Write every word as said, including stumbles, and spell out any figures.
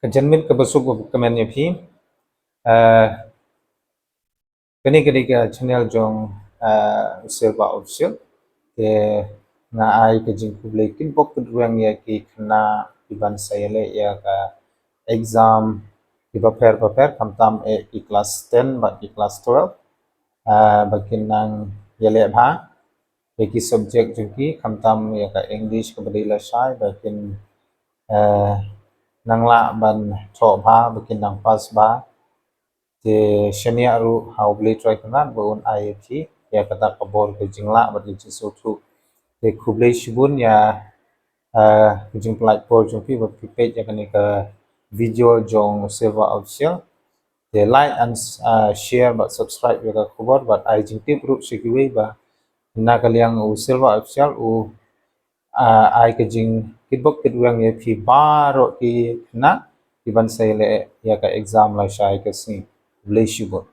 Ka janmiet kaba suk ba kmen ïa phi. Eh, kane ka dei ka channel jong, eh, Silver Official. Te nga ai ka jingkhublei kitbok kitrwiang ïa ki khynnah kiban sa ïaleh ïa ka exam kiba pher bapher, khamtam eh ki class ten bad ki class twelve. Eh, ba kin nang ïaleh bha ïa ki subject jong ki, khamtam ïa ka English kaba dei lashai, ba kin, eh, nang lah ban thoh bha, ba kin nang pass bha. Te shaniah ruh ha U Blei Trai Kynrad ba un ai ïa phi ïa kata ka bor ka jinglah bad ka jingsngewthuh. Te khublei shibun ïa, eh, ka jingpynlait por jong phi ba phi peit ïa kane ka video jong Silver Official. Te like and, uh, share bad subscribe ïa ka khubor bad ai jingtip ruh sha kiwei ba na ka liang u Silver Official u, uh, ai ka jingkitbok kitrwiang ïa phi baroh ki khynnah kiban sa ïaleh ïa ka exam lashai ka sngi. Khublei shibun.